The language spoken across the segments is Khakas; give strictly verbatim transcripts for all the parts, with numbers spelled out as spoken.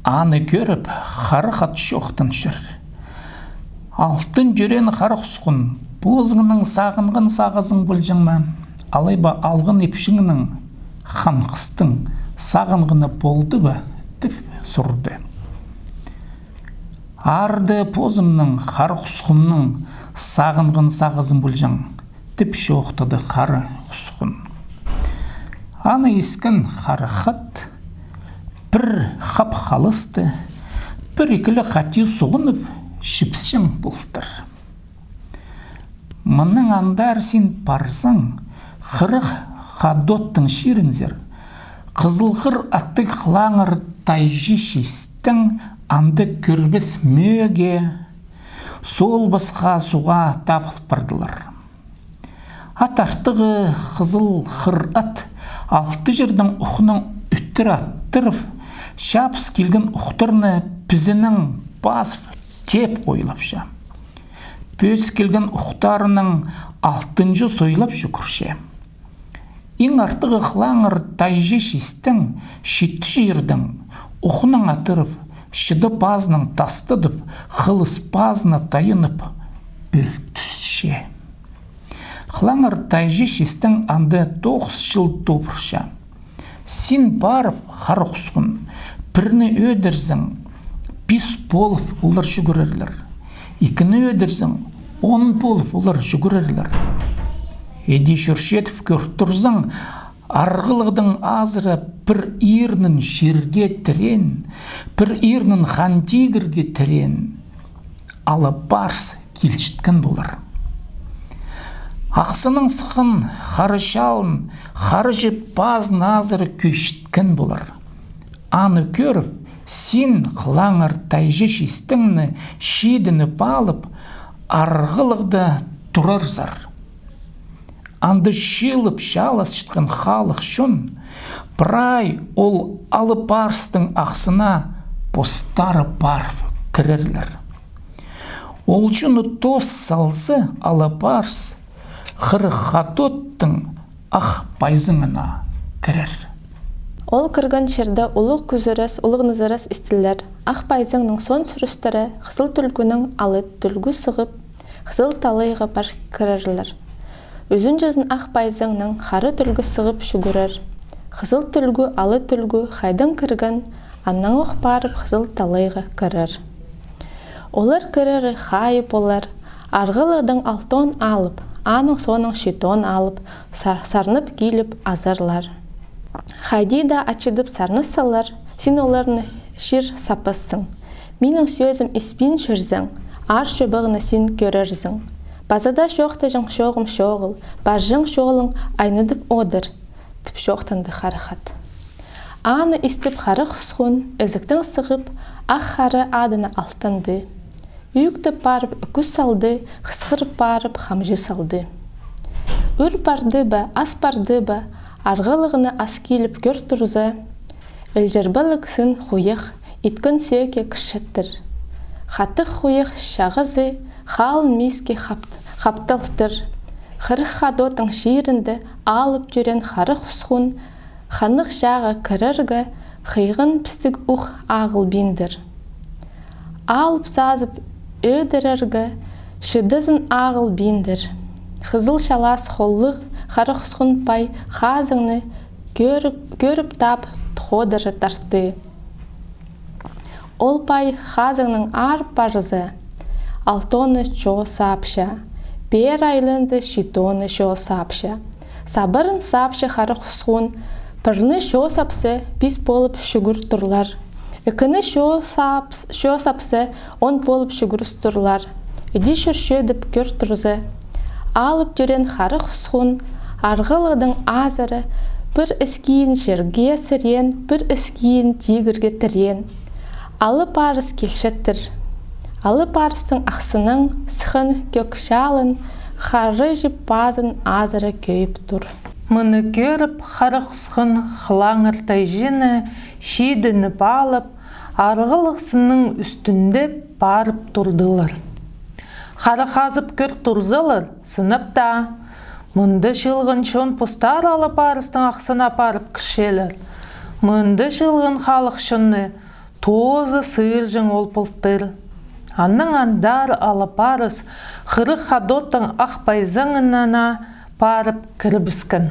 Аны кӧріп, Хара хат чоохтанчар: «Алтын тӧреен Хара хусхун, позыңның сағынған сағызың полҷаң ма? Алай ба алған ипчіңнің, Хан хыстың, сағынғаны полды ба?» — тіп сурды. «Арды позымның, Хара хусхунның, сағынған сағызым полҷаң», — тіп чоохтады Хара хусхун. Аны искен Хара хат пір хап халасты, пір-ікі ле хати суғынып, чіпсең полтыр. Мының андар син парзаң, Хырых Хадоттың чирінзер, Хызыл Хыр аттығ Хылаңар тайҷы чистең, анда кӧрбес мӧӧге, солбасха суға табыл пардылар. Ат артығы Хызыл Хыр ат алты чирдең ухнаң ӧттіре аттырып, чабыс килген ухтарны пізінең пазып, теп ойлапча. Пӧс килген ухтарынаң алтынҷы сойлап чӱгӱрче. Иң артығы Хылаңар тайҷы чистең читі чирдең ухнаң аттырып, чыды пазынаң тастадып, хылыс пазына тайынып, ӧл тӱсче. Хылаңар тайҷы чистең анда тоғыс чыл тобырча. Син парып, Хара хусхун, пірні ӧдірзең, пис полып олар чӱгӱрерлер. Ікіні ӧдірзең, он полып олар чӱгӱрерлер. Іди чӧрчетіп кӧр турзаң, арғалығдың азыра пір ирнін чирге тірен, пір ирнін Хан Тигірге тірен Ала Парыс килчеткен полар. Ахсынаң сыххан хара чалын, хара чіп пазын азыра кӧйчеткен полар. Аны кӧріп, син Хылаңар тайҷы чистеңні чидініп алып, арғалығда турарзар. Анда чыылып чааласчатхан халых чон прай ол Ала Парыстың ахсына постары парып кірерлер. Ол чонны тоос салза, Ала Парыс Хырых Хадоттың ах пайзаңына кірер. Ол кірген чирде улуғ кӱзірес, улуғ нызарас истілер. Ах пайзаңның соон сӱрістері Хызыл Тӱлгӱнең Ала Тӱлгӱ сығып, Хызыл Талайға пар кірерлер. Ӱзінҷізін ах пайзаңның Хара Тӱлгӱ сығып чӱгӱрер. Хызыл Тӱлгӱ, Ала Тӱлгӱ хайдаң кірген, аннаң ох парып Хызыл Талайға кірер. Олар кірері хайы полар, арғалығдаң алтон алып, аның соонаң читон алып, сар-, сарнап киліп азарлар. Хайди даа ачыдып сарнасчалар, син оларны чир саппассың. Минің сӧзім испин чӧрзең, аар чобағны син кӧрерзің. Паза даа чоохтаҷаң чооғым чоғыл, парҷаң чолың айнытып одыр, — тіп чоохтанды Хара хат. Аны истіп, Хара хусхун ізіктең сығып, ах хара адына алтанды. Ӱӱктеп парып, ӱкӱс салды, хысхырып парып, хамҷы салды. Ӱр парды ба, ас парды ба, арғалығны ас киліп кӧр турза, ілҷірбелік сын хуях иткен сӧӧкке кірчеттір. Хатығ хуях чағызы халын миске хап-, хапталтыр. Хырых Хадоттың чирінде алып тӧреен Хара хусхун ханнығ чааға кірерге хыйған пістік ух ағылбиндыр. Алып сазып ӧдірерге чыдазын ағылбиндір. Хызыл чалаас холлығ Хара хусхун пай хазыңны кӧріп, кӧріп тап, ходыра тартты. Ол пай хазыңнаң аар парза, алтоны чоо сапча, пеер айланза, читоны чоо сапча. Сабарын сапча Хара хусхун, пірні чоо сапса, пис полып чӱгӱр турлар. Ікіні чоо сап-, чоо сапса, он полып чӱгӱріс турлар. Іди чӧрчедіп кӧр турза, алып тӧреен Хара хусхун арғалығдаң азыра пір іскиин чирге сірен, пір іскиин тигірге тірен. Ала Парыс килчеттір. Ала Парыстың ахсынаң сыххан кӧк чалын хара чіп пазын азыра кӧйіп тур. Мыны кӧріп, Хара хусхун хылаңар тайҷыны чидініп алып, арғалығ сынның ӱстӱнде парып турдылар. Хара хазып кӧр турзалар, сынап таа, мында чыылған чон постары Ала Парыстың ахсына парып кірчелер. Мында чыылған халых чонны Тооза сыырҷаң ол полтыр. Аннаң андар Ала Парыс хырых хада оттың ах пайзаңына парып кірібіскен.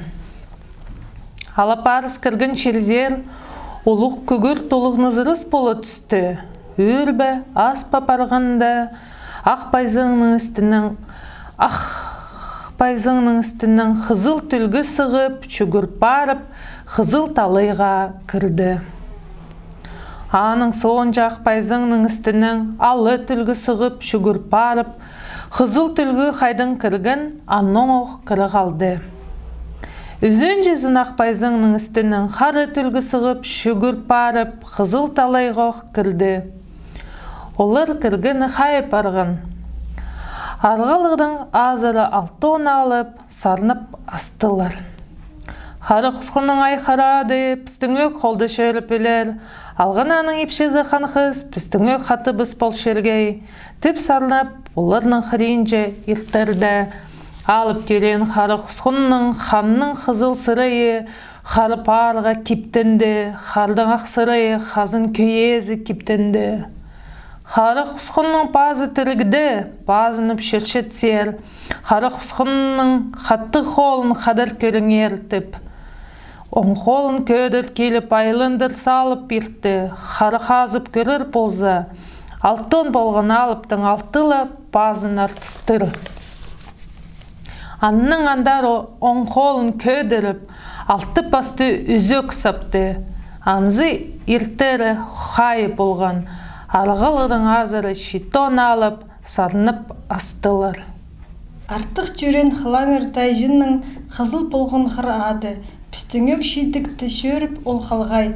Ала Парыс кірген чирзер улуғ кӱгӱр тулығ нызырас пола тӱсті. Ӧӧрбе, аспа парғанда, ах пайзаңның істінең, ах пайзаңның істінең хызыл тӱлгӱ сығып, чӱгӱр парып, хызыл талайға кірді. Аның соонҷа ах пайзаңның істінең ала тӱлгӱ сығып, чӱгӱр парып, хызыл тӱлгӱ хайдаң кірген, аннаң ох кіре халды. Ӱзінҷізін ах пайзаңның істінең хара тӱлгӱ сығып, чӱгӱр парып, хызыл талайға ох кірді. Олар кіргені хайып парған. Арғалығдаң азыра алтон алып, сарнап астылар. Хара хусхунның айхары ады пістің ӧк холда чӧріп ӧлер. Алған аның ипчізі Хан Хыс пістің ӧк хатыбыс пол чӧргей, тіп сарнап, оларның хыринҷа иртірді. Алып тӧреен Хара хусхунның, ханның хызыл сырайы хара паарға киптенді, хардың ах сырайы хазан кӧйезі киптенді. Хара хусхунның пазы тірігде, пазынып чӧрчетсер, Хара хусхунның хатығ холын хадар кӧріңер, тіп, оң холын кӧдір киліп, айландыр салып иртті. Хара хазып кӧрер полза, алтон полған алыптың алты ла пазын артыстыр. Аннаң андар о-, оң холын кӧдіріп, алты пасты ӱзӧк сапты. Анзы иртері хайып полған. Арғалығдаң азыра читон алып, сарнап астылар. Артых тӧреен Хылаңар тайҷының хызыл полған хыра ады пістің ӧк чидікте чӧріп ол халғай.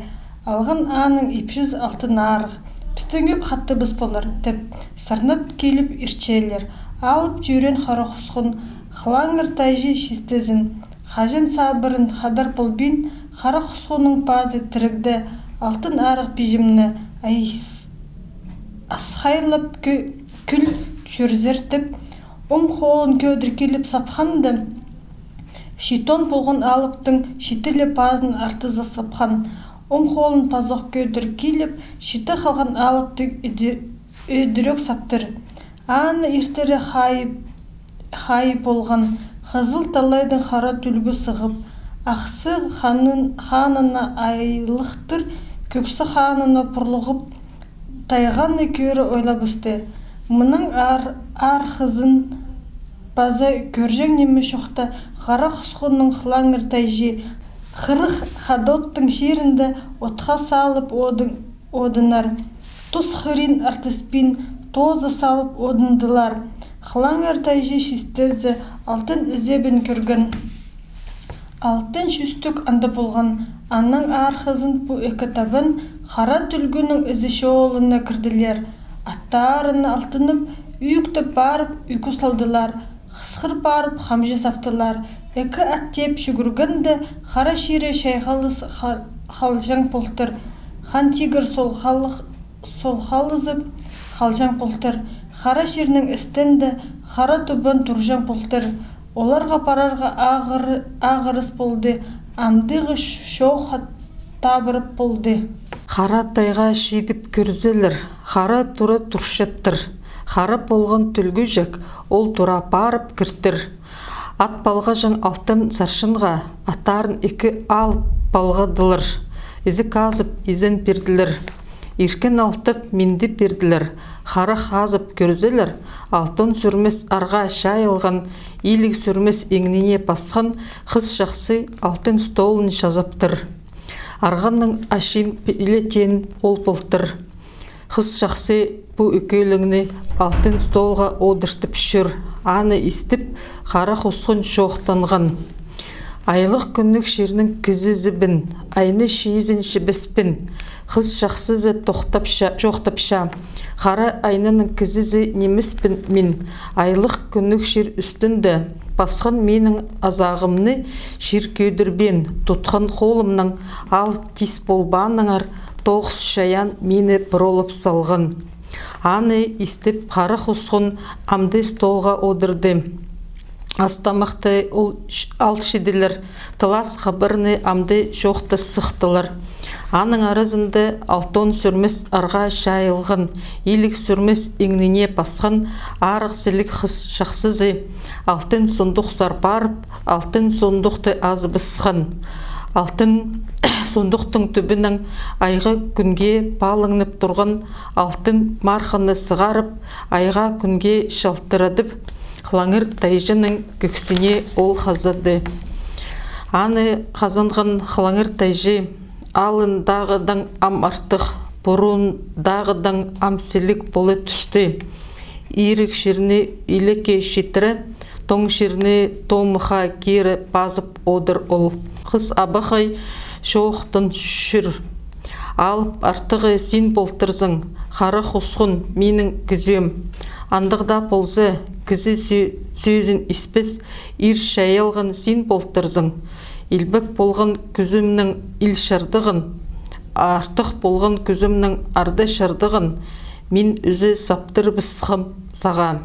Алған аның ипчізі Алтын Арығ пістің ӧк хатыбыс полар, тіп, сарнап киліп иртчелер. Алып тӧреен Хара хусхун Хылаңар тайҷы чистезін хаҷан сабырын хадар полбин, Хара хусхунның пазы тірігде Алтын Арығ пиҷемні айс-, асхайлап кӱ-, кӱл чӧрзер, тіп, оң холын кӧдір киліп сапханда, читон полған алыптың читі ле пазын артыза сапхан. Оң холын пазох кӧдір киліп, читі халған алыпты ӧді-, ӧдірӧк саптыр. Аны иртері хайып, хайып полған. Хызыл талайдаң хара тӱлгӱ сығып, Ахсы ханын-, ханына айлыхтыр, Кӧксі ханына пурлығып, тайғаны кӧрі ойлабысты. Мының ар-, архызын паза кӧрҷең ниме чохта, Хара хусхунның Хылаңар тайҷы хырых хада оттың чирінде отха салып одын-, одыннар. Тус хырин артыспин, тооза салып одындылар. Хылаңар тайҷы чистезі алтын ізебін кӧрген. Алтын чӱстӱк анда полған, аннаң архызын пу ікі табан хара тӱлгӱнің ізі чолына кірділер. Аттарына алтанып, ӧк тіп парып, ӧкӱс алдылар. Хысхыр парып, хамҷы саптылар. Ікі ат теп чӱгӱргенде, хара чирі чайғалыс ха-, халҷаң полтыр. Хан Тигір солғалых-, солғалызып халҷаң полтыр. Хара чирнің істінде хара тубан турҷаң полтыр. Оларға парарға ағыр-, ағырыс полды, амдығы ч-, чоох табырып полды. Хара тайға чидіп кӧрзелер, хара тура турчаттыр. Хара полған тӱлгӱҷек ол тура парып кіртір. Ат палғаҷаң Алтын Сарчынға аттарын ікі алып палғадылар. Ізік азып, изен пирділер. Иркен алтап, минді пирділер. Харах азып кӧрзелер, алтон сӱрмес арға чайылған, иліг сӱрмес иңніне пасхан хыс чахсы алтын столын чазаптыр. Арғанның ачин пилетен ол полтыр. Хыс чахсы пу ікӧлеңні алтын столға одыртып чӧр. Аны истіп, Хара Хусхун чоохтанған. Айлығ кӱнніг чирнің кізізібін, айны чиизін чібіспін. Хыс чахсызы тохтапча, чоохтапча. Хара айнаның кізізі нимеспін мин. Айлығ кӱнніг чир ӱстӱнде пасхан минің азағымны чир кӧдірбеен, тутхан холымнаң алып тис полбааннаңар, тоғыс чайаан мині пыролап салған. Аны истіп, Хара Хусхун амды столға одырды. Ас-тамахты ол ч-, ал чиділер, тылас хабарны амды чоохтас сыхтылар. Аның аразында алтон сӱрмес арға чайылған, иліг сӱрмес иңніне пасхан арығ сіліг хыс чахсызы, алтын сундухсар парып, алтын сундухты азыбысхан. Алтын сундухтың тӱбінең айға кӱнге палыңнап турған алтын марханы сығарып, айға кӱнге чалтырадып, хылаңыр тайҷының кӧксіне ол хазады. Аны хазанған хылаңыр тайҷы алындағыдаң ам артых, пурунындағыдаң ам сіліг полы тӱсті. Ирік чирні илекке читіре, тоң чирні томыхха кире пазып одыр ол. Хыс абахай чоохтан чӱр. Алып артығы син полтырзың, хара хусхун, минің кізем. Андағ даа полза, кізі сӧ-, сӧзін испес, ир чайалған син полтырзың. Илбек полған кӱзімнің ил чардығын, артых полған кӱзімнің арда чардығын мин ӱзе саптырыбысхам сағаа.